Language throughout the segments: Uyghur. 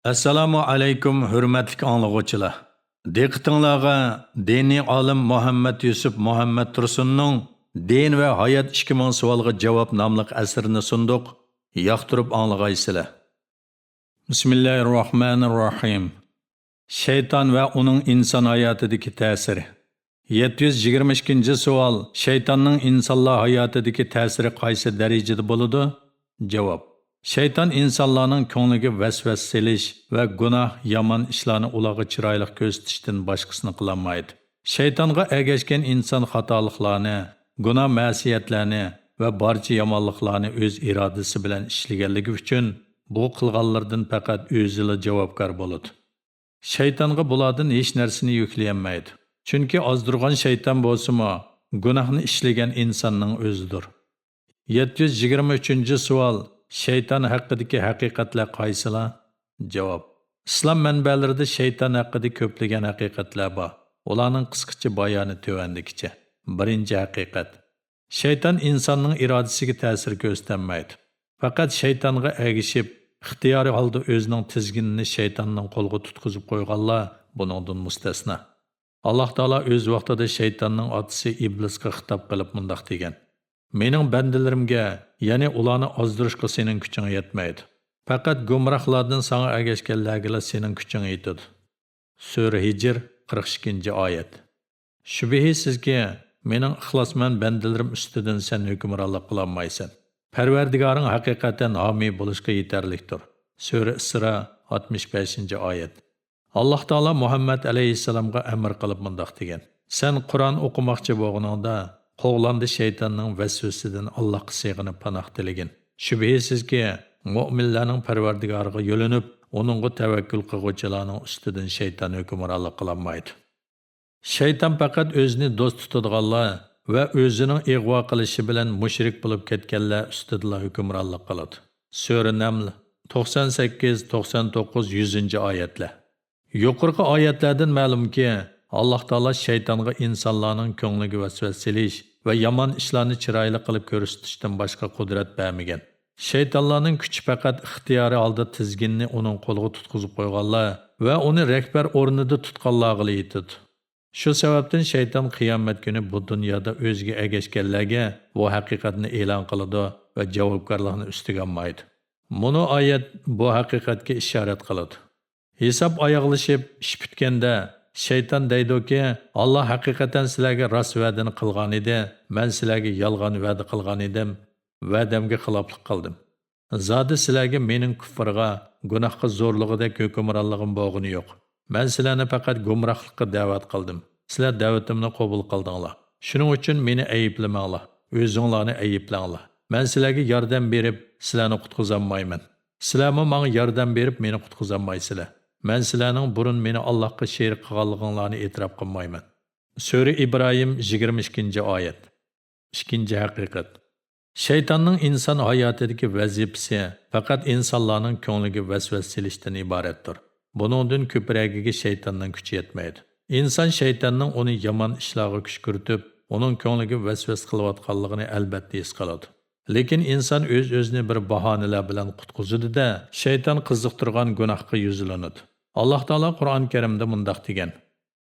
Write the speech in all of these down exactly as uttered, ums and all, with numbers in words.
ئەسسالامۇ ئەلەيكۇم، ھۆرمەتلىك ئاڭلىغۇچىلار! دىققىتىڭلارغا دىنىي ئالىم مۇھەممەد يۈسۈپ مۇھەممەد تۇرسۇننىڭ دىن ۋە ھايات ئىككى مىڭ سوئالغا جاۋاب ناملىق ئەسىرىنى سۇندۇق. ياقتۇرۇپ ئاڭلىغايسىلەر. بىسمىللاھىرراھمانىرراھىم. شەيتان ۋە ئۇنىڭ ئىنسان ھاياتىدىكى تەسىرى. يەتتە يۈز يىگىرمە ئىككىنچى سوئال، شەيتاننىڭ ئىنسانلار ھاياتىدىكى تەسىرى قايسى دەرىجىدە بولىدۇ؟ جاۋاب. شەيتان ئىنسانلارنىڭ كۆڭلىگە ۋەسۋەسە سېلىش ۋە گۇناھ، يامان ئىشلارنى ئۇلارغا چىرايلىق كۆرسىتىشتىن باشقىسىنى قىلالمايدۇ. شەيتانغا ئەگەشكەن ئىنسان خاتالىقلارنى، گۇناھ-مەسىيەتلەرنى ۋە بارچە يامانلىقلارنى ئۆز ئىرادىسى بىلەن ئىشلىگەنلىكى ئۈچۈن، بۇ قىلغانلىرىدىن پەقەت ئۆزىلا جاۋابكار بولىدۇ. شەيتانغا بۇلاردىن ھېچ نەرسىنى يۈكلىيەلمەيدۇ. چۈنكى ئازدۇرغان شەيتان بولسىمۇ، گۇناھنى ئىشلىگەن ئىنساننىڭ ئۆزىدۇر. يەتتە يۈز يىگىرمە ئۈچىنچى سوئال، شەيتان ھەققىدىكى ھەقىقەتلەر قايسىلار؟ جاۋاب. ئىسلام مەنبەلىرىدە شەيتان ھەققىدە كۆپلىگەن ھەقىقەتلەر بار. ئۇلارنىڭ قىسقىچە بايانى تۆۋەندىكىچە. بىرىنچى ھەقىقەت. شەيتان ئىنساننىڭ ئىرادىسىگە تەسىر كۆرسىتەلمەيدۇ. پەقەت شەيتانغا ئەگىشىپ، ئىختىيارىي ھالدا ئۆزىنىڭ تىزگىنىنى شەيتاننىڭ قولىغا تۇتقۇزۇپ قويغانلار بۇنىڭدىن مۇستەسنا. ئاللاھ تائالا ئۆز ۋاقتىدا شەيتاننىڭ ئاتىسى ئىبلىسقا خىتاب قىلىپ مۇنداق دېگەن: «مېنىڭ بەندىلىرىمگە، يەنى ئۇلارنى ئازدۇرۇشقا سېنىڭ كۈچۈڭ يەتمەيدۇ. پەقەت گۇمراھلاردىن ساڭا ئەگەشكەنلەرگىلا سېنىڭ كۈچۈڭ يېتىدۇ.» سۈرە ھىجر، قىرىق ئىككىنچى ئايەت. شۈبھىسىزكى، مېنىڭ ئىخلاسمەن بەندىلىرىم ئۈستىدىن سەن ھۆكۈمرانلىق قىلالمايسەن. پەرۋەردىگارىڭ ھەقىقەتەن ھامىي بولۇشقا يېتەرلىكتۇر. سۈرە ئىسرا، ئاتمىش بەشىنچى ئايەت. ئاللاھ تائالا مۇھەممەد ئەلەيھىسسالامغا ئەمىر قىلىپ مۇنداق دېگەن: «سەن قۇرئان ئوقۇماقچى بولغىنىڭدا، قوغلاندى شەيتاننىڭ ۋەسۋەسىسىدىن ئاللاھقا سېغىنىپ پاناھ تىلىگىن. شۈبھىسىزكى، مۆمىنلەرنىڭ پەرۋەردىگارىغا يۆلىنىپ، ئۇنىڭغا تەۋەككۈل قىلغۇچىلارنىڭ ئۈستىدىن شەيتان ھۆكۈمرانلىق قىلالمايدۇ.» شەيتان پەقەت ئۆزىنى دوست تۇتىدىغانلار ۋە ئۆزىنىڭ ئىغۋا قىلىشى بىلەن مۇشرىك بولۇپ كەتكەنلەر ئۈستىدىلا ھۆكۈمرانلىق قىلىدۇ. سۈرە نەمل، توقسان سەككىز، توقسان توققۇز، يۈزىنچى ئايەتلەر. يۇقىرىقى ئايەتلەردىن مەلۇمكى، ئاللاھ تائالا شەيتانغا ئىنسانلارنىڭ كۆڭلىگە ۋەسۋەسە سېلىش ۋە يامان ئىشلارنى چىرايلىق قىلىپ كۆرسىتىشتىن باشقا قۇدرەت بەرمىگەن. شەيتانلارنىڭ كۈچى پەقەت ئىختىيارىي ھالدا تىزگىننى ئۇنىڭ قولىغا تۇتقۇزۇپ قويغانلار ۋە ئۇنى رەھبەر ئورنىدا تۇتقانلارغىلا يېتىدۇ. شۇ سەۋەبتىن شەيتان قىيامەت كۈنى بۇ دۇنيادا ئۆزىگە ئەگەشكەنلەرگە بۇ ھەقىقەتنى ئېلان قىلىدۇ ۋە جاۋابكارلىقنى ئۈستىگە ئالمايدۇ. مۇنۇ ئايەت بۇ ھەقىقەتكە ئىشارەت قىلىدۇ. ھېساب ئاياغلىشىپ، ئىش پۈتكەندە، شەيتان دەيدۇكى، «ئاللاھ ھەقىقەتەن سىلەرگە راست ۋەدىنى قىلغانىدى، مەن سىلەرگە يالغان ۋەدە قىلغانىدىم، ۋەدەمگە خىلاپلىق قىلدىم. زادى سىلەرگە مېنىڭ كۇفرغا، گۇناھقا زورلۇقىدەك ھۆكۈمرانلىقىم بولغىنى يوق. مەن سىلەرنى پەقەت گۇمراھلىققا دەۋەت قىلدىم. سىلەر دەۋىتىمنى قوبۇل قىلدىڭلار. شۇنىڭ ئۈچۈن مېنى ئەيىبلىمەڭلار، ئۆزۈڭلارنى ئەيىبلەڭلار. مەن سىلەرگە ياردەم بېرىپ، سىلەرنى قۇتقۇزالمايمەن. سىلەرمۇ ماڭا ياردەم بېرىپ، مېنى قۇتقۇزالمايسىلەر. مەن سىلەرنىڭ بۇرۇن مېنى ئاللاھقا شېرىك قىلغانلىقىڭلارنى ئېتىراپ قىلمايمەن.» سۈرە ئىبراھىم، يىگىرمە ئىككىنچى ئايەت. ئىككىنچى ھەقىقەت. شەيتاننىڭ ئىنسان ھاياتىدىكى ۋەزىپىسى پەقەت ئىنسانلارنىڭ كۆڭلىگە ۋەسۋەسە سېلىشتىن ئىبارەتتۇر. بۇنىڭدىن كۆپرەكىگە شەيتاننىڭ كۈچى يەتمەيدۇ. ئىنسان شەيتاننىڭ ئۇنى يامان ئىشلارغا كۈشكۈرتۈپ، ئۇنىڭ كۆڭلىگە ۋەسۋەسە قىلىۋاتقانلىقىنى ئەلۋەتتە ھېس قىلىدۇ. لېكىن ئىنسان ئۆز-ئۆزىنى بىر باھانىلەر بىلەن قۇتقۇزىدۇ-دە، شەيتان قىزىقتۇرغان گۇناھقا يۈزلىنىدۇ. ئاللاھ تائالا قۇرئان كەرىمدە مۇنداق دېگەن: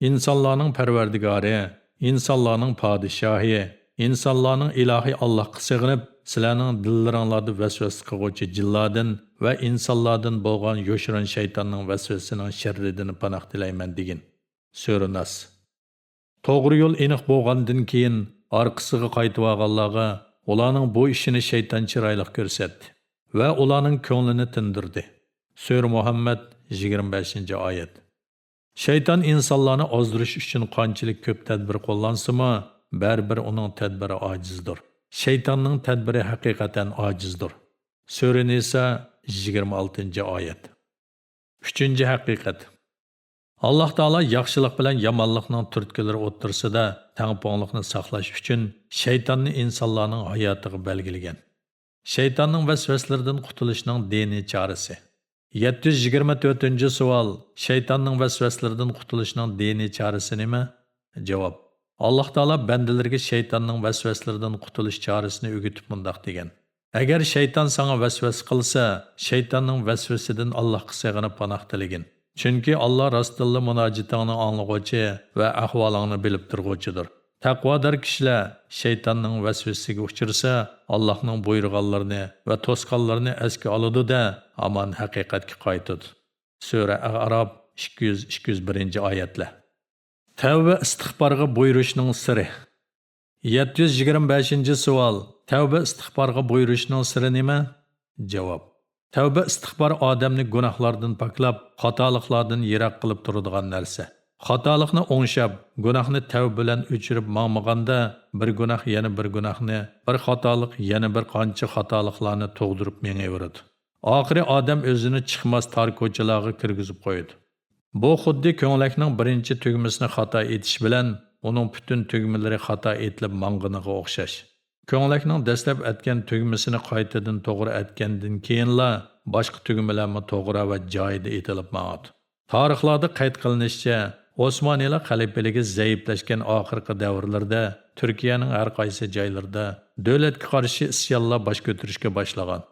«ئىنسانلارنىڭ پەرۋەردىگارى، ئىنسانلارنىڭ پادىشاھى، ئىنسانلارنىڭ ئىلاھى ئاللاھقا سېغىنىپ، سىلەرنىڭ دىللىرىڭلاردا ۋەسۋەسە قىلغۇچى جىنلاردىن ۋە ئىنسانلاردىن بولغان يوشۇرۇن شەيتاننىڭ ۋەسۋەسىسىنىڭ شەررىدىن پاناھ تىلەيمەن» دېگىن. سۈرە ناس. توغرا يول ئېنىق بولغاندىن كېيىن، ئارقىسىغا قايتىۋالغانلارغا ئۇلارنىڭ بۇ ئىشىنى شەيتان چىرايلىق كۆرسەتتى ۋە ئۇلارنىڭ كۆڭلىنى تىندۇردى. سۈرە مۇھەممەد، يىگىرمە بەشىنچى ئايەت. شەيتان ئىنسانلارنى ئازدۇرۇش ئۈچۈن قانچىلىك كۆپ تەدبىر قوللانسىمۇ، بەرىبىر ئۇنىڭ تەدبىرى ئاجىزدۇر. شەيتاننىڭ تەدبىرى ھەقىقەتەن ئاجىزدۇر. سۈرە نىسا، يىگىرمە ئالتىنچى ئايەت. ئۈچىنچى ھەقىقەت. ئاللاھ تائالا ياخشىلىق بىلەن يامانلىقنىڭ تۈرتكىلىرى ئوتتۇرىسىدا تەڭپۇڭلۇقنى ساقلاش ئۈچۈن شەيتاننى ئىنسانلارنىڭ ھاياتىغا بەلگىلىگەن. شەيتاننىڭ ۋەسۋەسىلىرىدىن قۇتۇلۇشنىڭ دىنىي چارىسى. يەتتە يۈز يىگىرمە تۆتىنچى سوئال، شەيتاننىڭ ۋەسۋەسىلىرىدىن قۇتۇلۇشنىڭ دىنىي چارىسى نېمە؟ جاۋاب. ئاللاھ تائالا بەندىلىرىگە شەيتاننىڭ ۋەسۋەسىلىرىدىن قۇتۇلۇش چارىسىنى ئۆگىتىپ مۇنداق دېگەن: ئەگەر شەيتان ساڭا ۋەسۋەسە قىلسا، شەيتاننىڭ ۋەسۋىسىدىن ئاللاھقا سېغىنىپ پاناھ تىلىگىن. چۈنكى ئاللا راستتىنلا مۇناجىتىڭنى ئاڭلىغۇچى ۋە ئەھۋالىڭنى بىلىپ تۇرغۇچىدۇر. تەقۋادار كىشىلەر شەيتاننىڭ ۋەسۋىسىگە ئۇچرىسا، ئاللاھنىڭ بۇيرۇغانلىرىنى ۋە توسقانلىرىنى ئەسكە ئالىدۇ-دە، ھامان ھەقىقەتكە قايتىدۇ. سۈرە ئەئراپ، ئىككى يۈز، ئىككى يۈز بىرىنچى ئايەتلەر. تەۋبە ئىستىغپارغا بۇيرۇشنىڭ سىرى. يەتتە يۈز يىگىرمە بەشىنچى سوئال. تەۋبە ئىستىغپارغا بۇيرۇشنىڭ سىرى نېمە؟ جاۋاب. تەۋبە ئىستىغپار ئادەمنى گۇناھلاردىن پاكلاپ، خاتالىقلاردىن يىراق قىلىپ تۇرىدىغان نەرسە. خاتالىقنى ئوڭشاپ، گۇناھنى تەۋبە بىلەن ئۆچۈرۈپ ماڭمىغاندا، بىر گۇناھ يەنە بىر گۇناھنى، بىر خاتالىق يەنە بىر قانچە خاتالىقلارنى تۇغدۇرۇپ مېڭىۋېرىدۇ. ئاخىرى ئادەم ئۆزىنى چىقماس تار كوچىلارغا كىرگۈزۈپ قويىدۇ. بۇ خۇددى كۆڭلەكنىڭ بىرىنچى تۈگمىسىنى خاتا ئېتىش بىلەن ئۇنىڭ پۈتۈن تۈگمىلىرى خاتا ئېتىلىپ ماڭغىنىغا ئوخشاش. كۆڭلەكنىڭ دەسلەپ ئەتكەن تۈگمىسىنى قايتىدىن توغرا ئەتكەندىن كېيىنلا، باشقا تۈگمىلەرمۇ توغرا ۋە جايىدا ئېتىلىپ ماڭىدۇ. تارىخلاردا قەيت قىلىنىشىچە، ئوسمانىيلار خەلىپىلىكى زەئىپلەشكەن ئاخىرقى دەۋرلىرىدە تۈركىيەنىڭ ھەر قايسى جايلىرىدا دۆلەتكە قارشى ئىسيانلار باش كۆتۈرۈشكە باشلىغان.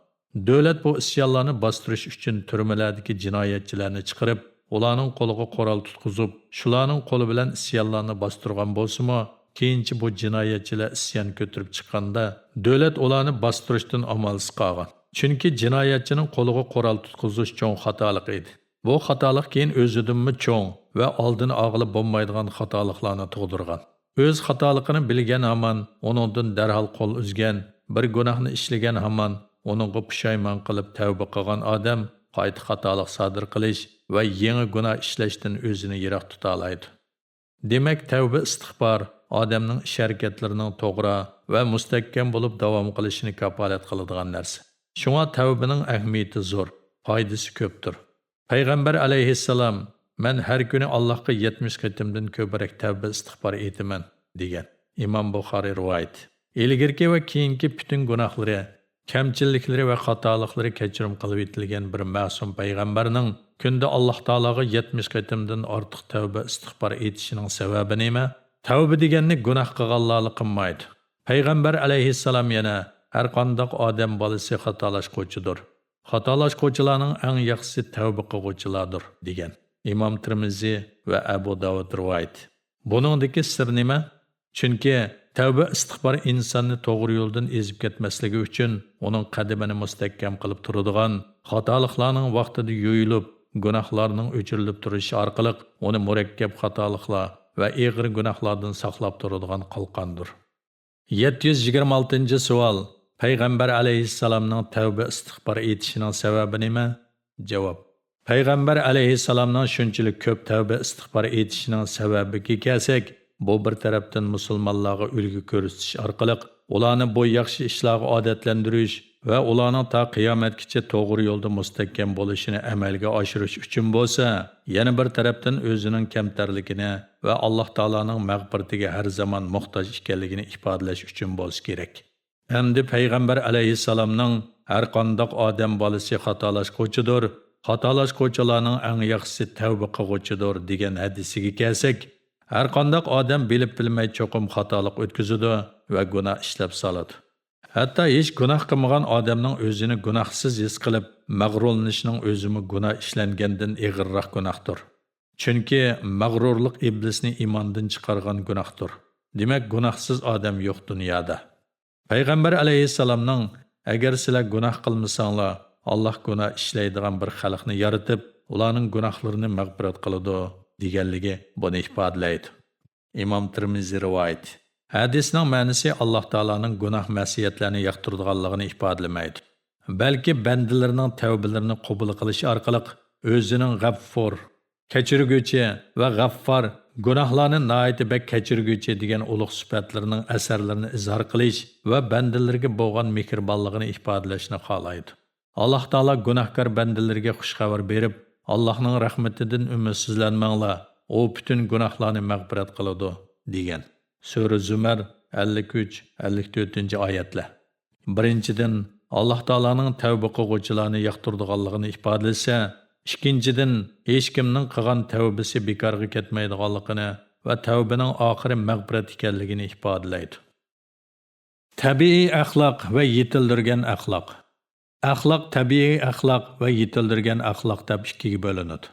دۆلەت بۇ ئىسيانلارنى باستۇرۇش ئۈچۈن تۈرمىلەردىكى جىنايەتچىلەرنى چىقىرىپ، ئۇلارنىڭ قولىغا قورال تۇتقۇزۇپ، شۇلارنىڭ قولى بىلەن ئىسيانلارنى باستۇرغان بولسىمۇ، كېيىنچە بۇ جىنايەتچىلەر ئىسيان كۆتۈرۈپ چىققاندا، دۆلەت ئۇلارنى باستۇرۇشتىن ئامالسىز قالغان. چۈنكى جىنايەتچىنىڭ قولىغا قورال تۇتقۇزۇش چوڭ خاتالىق ئىدى. بۇ خاتالىق كېيىن ئۆزىدىنمۇ چوڭ ۋە ئالدىنى ئالغىلى بولمايدىغان خاتالىقلارنى تۇغدۇرغان. ئۆز خاتالىقىنى بىلگەن ھامان ئۇنىڭدىن دەرھال قول ئۈزگەن، بىر گۇناھنى ئىشلىگەن ھامان ئۇنىڭغا پۇشايمان قىلىپ تەۋبە قىلغان ئادەم قايتا خاتالىق سادىر قىلىش ۋە يېڭى گۇناھ ئىشلەشتىن ئۆزىنى يىراق تۇتالايدۇ. دېمەك، تەۋبە ئىستىغپار ئادەمنىڭ ئىش-ھەرىكەتلىرىنىڭ توغرا ۋە مۇستەھكەم بولۇپ داۋام قىلىشىنى كاپالەت قىلىدىغان نەرسە. شۇڭا تەۋبىنىڭ ئەھمىيىتى زور، پايدىسى كۆپتۇر. پەيغەمبەر ئەلەيھىسسالام، «مەن ھەر كۈنى ئاللاھقا يەتمىش قېتىمدىن كۆپرەك تەۋبە ئىستىغپار ئېيتىمەن» دېگەن. ئىمام بۇخارىي رىۋايىتى. ئىلگىرىكى ۋە كېيىنكى پۈتۈن گۇناھلىرى، كەمچىلىكلىرى ۋە خاتالىقلىرى كەچۈرۈم قىلىۋېتىلگەن بىر مەسۇم پەيغەمبەرنىڭ كۈندە ئاللاھ تائالاغا يەتمىش قېتىمدىن ئارتۇق تەۋبە ئىستىغپار ئېيتىشىنىڭ سەۋەبى نېمە؟ تەۋبە دېگەننى گۇناھ قىلغانلارلا قىلمايدۇ. پەيغەمبەر ئەلەيھىسسالام يەنە، «ھەرقانداق ئادەم بالىسى خاتالاشقۇچىدۇر. خاتالاشقۇچىلارنىڭ ئەڭ ياخشىسى تەۋبە قىلغۇچىلاردۇر» دېگەن. ئىمام تىرمىزى ۋە ئەبۇ داۋۇد رىۋايىتى. بۇنىڭدىكى سىر نېمە؟ چۈنكى تەۋبە ئىستىغپار ئىنساننى توغرا يولدىن ئېزىپ كەتمەسلىكى ئۈچۈن ئۇنىڭ قەدىمىنى مۇستەھكەم قىلىپ تۇرىدىغان، خاتالىقلارنىڭ ۋاقتىدا يۇيۇلۇپ، گۇناھلارنىڭ ئۆچۈرۈلۈپ تۇرۇشى ئارقىلىق ئۇنى مۇرەككەپ خاتالىقلار ۋە ئېغىر گۇناھلاردىن ساقلاپ تۇرىدىغان قالقاندۇر. يەتتە يۈز يىگىرمە ئالتىنچى سوئال. پەيغەمبەر ئەلەيھىسسالامنىڭ تەۋبە ئىستىغپار ئېيتىشىنىڭ سەۋەبى نېمە؟ جاۋاب. پەيغەمبەر ئەلەيھىسسالامنىڭ شۇنچىلىك كۆپ تەۋبە ئىستىغپار ئېيتىشىنىڭ سەۋەبىگە كەلسەك، بۇ بىر تەرەپتىن مۇسۇلمانلارغا ئۈلگە كۆرسىتىش ئارقىلىق، ئۇلارنى بۇ ياخشى ئىشلارغا ئادەتلەندۈرۈش ۋە ئۇلارنىڭ تا قىيامەتكىچە توغرا يولدا مۇستەھكەم بولۇشىنى ئەمەلگە ئاشۇرۇش ئۈچۈن بولسا، يەنە بىر تەرەپتىن ئۆزىنىڭ كەمتەرلىكىنى ۋە ئاللاھ تائالانىڭ مەغپىرىتىگە ھەر زامان موھتاج ئىكەنلىكىنى ئىپادىلەش ئۈچۈن بولسا كېرەك. ئەمدى پەيغەمبەر ئەلەيھىسسالامنىڭ «ھەرقانداق ئادەم بالىسى خاتالاشقۇچىدۇر، خاتالاشقۇچىلارنىڭ ئەڭ ياخشىسى تەۋبە قىلغۇچىدۇر» دېگەن ھەدىسىگە كەلسەك، ھەرقانداق ئادەم بىلىپ بىلمەي چوقۇم خاتالىق ئۆتكۈزىدۇ ۋە گۇناھ ئىشلەپ سالىدۇ. ھەتتا ھېچ گۇناھ قىلمىغان ئادەمنىڭ ئۆزىنى گۇناھسىز ھېس قىلىپ مەغرۇرلىنىشىنىڭ ئۆزىمۇ گۇناھ ئىشلەنگەندىن ئېغىرراق گۇناھتۇر. چۈنكى مەغرۇرلۇق ئىبلىسنى ئىماندىن چىقارغان گۇناھتۇر. دېمەك، گۇناھسىز ئادەم يوق دۇنيادا. پەيغەمبەر ئەلەيھىسسالامنىڭ، «ئەگەر سىلەر گۇناھ قىلمىساڭلار، ئاللاھ گۇناھ ئىشلەيدىغان بىر خەلقنى يارىتىپ، ئۇلارنىڭ گۇناھلىرىنى مەغپىرەت قىلىدۇ» دېگەنلىكى بۇنى ئىپادىلەيدۇ. ئىمام تىرمىزى رىۋايىتى. ھەدىسنىڭ مەنىسى ئاللاھ تائالانىڭ گۇناھ مەسىيەتلەرنى ياقتۇرىدىغانلىقىنى ئىپادىلىمەيدۇ. بەلكى بەندىلىرىنىڭ تەۋبىلىرىنى قوبۇل قىلىش ئارقىلىق ئۆزىنىڭ غەفۇر، كەچۈرگۈچى، ۋە غەففار، گۇناھلارنى ناھايىتى بەك كەچۈرگۈچى دېگەن ئۇلۇغ سۈپەتلىرىنىڭ ئەسەرلىرىنى ئىزھار قىلىش ۋە بەندىلىرىگە بولغان مېھرىبانلىقىنى ئىپادىلەشنى خالايدۇ. ئاللاھ تائالا گۇناھكار بەندىلىرىگە خۇش خەۋەر بېرىپ، «ئاللاھنىڭ رەھمىتىدىن ئۈمىدسىزلەنمەڭلار، ئۇ پۈتۈن گۇناھلارنى مەغپىرەت قىلىدۇ» دېگەن. سۈرە زۇمەر، ئەللىك ئۈچ، ئەللىك تۆتىنچى ئايەتلەر. بىرىنچىدىن، ئاللاھ تائالانىڭ تەۋبە قىلغۇچىلارنى ياقتۇرىدىغانلىقىنى ئىپادىلىسە، ئىككىنچىدىن، ھېچكىمنىڭ قىلغان تەۋبىسى بىكارغا كەتمەيدىغانلىقىنى ۋە تەۋبىنىڭ ئاخىرى مەغپىرەت ئىكەنلىكىنى ئىپادىلەيدۇ. تەبىئىي ئەخلاق ۋە يېتىلدۈرگەن ئەخلاق. ئەخلاق تەبىئىي ئەخلاق ۋە يېتىلدۈرگەن ئەخلاق دەپ ئىككىگە بۆلۈنىدۇ.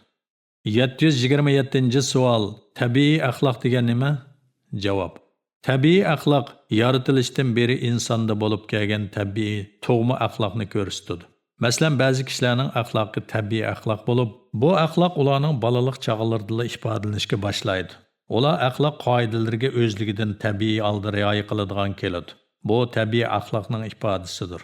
يەتتە يۈز يىگىرمە يەتتىنچى سوئال، تەبىئىي ئەخلاق دېگەن نېمە؟ جاۋاب. تەبىئىي ئەخلاق يارىتىلىشتىن بېرى ئىنساندا بولۇپ كەلگەن تەبىئىي تۇغما ئەخلاقنى كۆرسىتىدۇ. مەسىلەن، بەزى كىشىلەرنىڭ ئەخلاقى تەبىئىي ئەخلاق بولۇپ، بۇ ئەخلاق ئۇلارنىڭ بالىلىق چاغلىرىدىلا ئىپادىلىنىشكە باشلايدۇ. ئۇلار ئەخلاق قائىدىلىرىگە ئۆزلۈكىدىن تەبىئىي ھالدا رىئايە قىلىدىغان كېلىدۇ. بۇ تەبىئىي ئەخلاقنىڭ ئىپادىسىدۇر.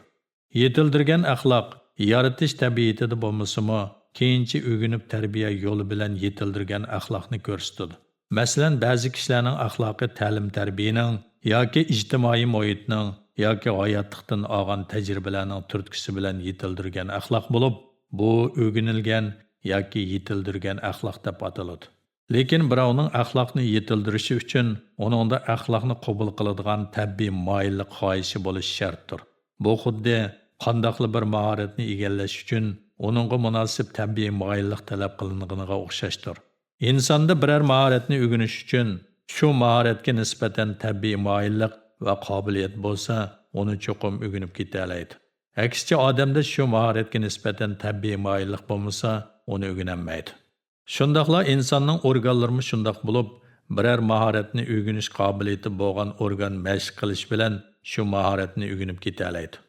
يېتىلدۈرگەن ئەخلاق يارىتىش تەبىئىتىدە بولمىسىمۇ، كېيىنچە ئۆگىنىپ تەربىيە يولى بىلەن يېتىلدۈرگەن ئەخلاقنى كۆرسىتىدۇ. مەسىلەن، بەزى كىشىلەرنىڭ ئەخلاقى تەلىم-تەربىيەنىڭ ياكى ئىجتىمائىي مۇھىتنىڭ ياكى ھاياتلىقتىن ئالغان تەجرىبىلەرنىڭ تۈرتكىسى بىلەن يېتىلدۈرگەن ئەخلاق بولۇپ، بۇ ئۆگىنىلگەن ياكى يېتىلدۈرگەن ئەخلاق دەپ ئاتىلىدۇ. لېكىن بىراۋنىڭ ئەخلاقنى يېتىلدۈرۈشى ئۈچۈن ئۇنىڭدا ئەخلاقنى قوبۇل قىلىدىغان تەبىئىي مايىللىق خاھىشى بولۇشى شەرتتۇر. بۇ خۇددى قانداقلا بىر ماھارەتنى ئىگىلەش ئۈچۈن ئۇنىڭغا مۇناسىپ تەبىئىي مايىللىق تەلەپ قىلىنغىنىغا ئوخشاشتۇر. ئىنساندا بىرەر ماھارەتنى ئۆگىنىش ئۈچۈن شۇ ماھارەتكە نىسبەتەن تەبىئىي مايىللىق ۋە قابىلىيەت بولسا، ئۇنى چوقۇم ئۆگىنىپ كېتەلەيدۇ. ئەكسىچە، ئادەمدە شۇ ماھارەتكە نىسبەتەن تەبىئىي مايىللىق بولمىسا، ئۇنى ئۆگىنەلمەيدۇ. شۇنداقلا ئىنساننىڭ ئورگانلىرىمۇ شۇنداق بولۇپ، بىرەر ماھارەتنى ئۆگىنىش قابىلىيىتى بولغان ئورگان مەشىق قىلىش بىلەن شۇ ماھارەتنى ئۆگىنىپ كېتەلەيدۇ.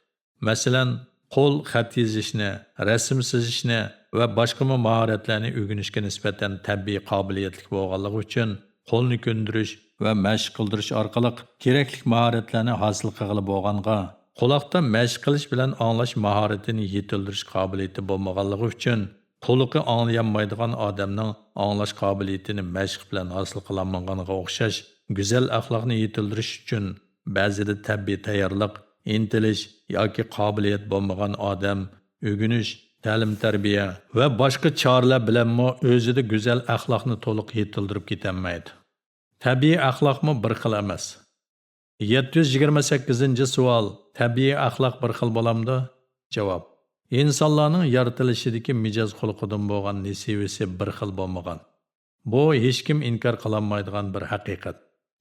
مەسىلەن، قول خەت يېزىشنى، رەسىم سىزىشنى ۋە باشقىمۇ ماھارەتلەرنى ئۆگىنىشكە نىسبەتەن تەبىئىي قابىلىيەتلىك بولغانلىقى ئۈچۈن، قولنى كۆندۈرۈش ۋە مەشىق قىلدۇرۇش ئارقىلىق كېرەكلىك ماھارەتلەرنى ھاسىل قىلغىلى بولغانغا، قۇلاقتا مەشىق قىلىش بىلەن ئاڭلاش ماھارىتىنى يېتىلدۈرۈش قابىلىيىتى بولمىغانلىقى ئۈچۈن، تولۇقى ئاڭلىيالمايدىغان ئادەمنىڭ ئاڭلاش قابىلىيىتىنى مەشىق بىلەن ھاسىل قىلالمىغانغا ئوخشاش، گۈزەل ئەخلاقنى يېتىلدۈرۈش ئۈچۈن بەزىدە تەبىئىي تەييارلىق، ئىنتىلىش ياكى قابىلىيەت بولمىغان ئادەم ئۆگىنىش، تەلىم-تەربىيە ۋە باشقا چارىلەر بىلەنمۇ ئۆزىدە گۈزەل ئەخلاقنى تولۇق يېتىلدۈرۈپ كېتەلمەيدۇ. تەبىئىي ئەخلاقمۇ بىر خىل ئەمەس. يەتتە يۈز يىگىرمە سەككىزىنچى سوئال، تەبىئىي ئەخلاق بىر خىل بولامدۇ؟ جاۋاب. ئىنسانلارنىڭ يارىتىلىشىدىكى مىجەز خۇلقىدىن بولغان نېسىۋىسى بىر خىل بولمىغان. بۇ ھېچكىم ئىنكار قىلالمايدىغان بىر ھەقىقەت.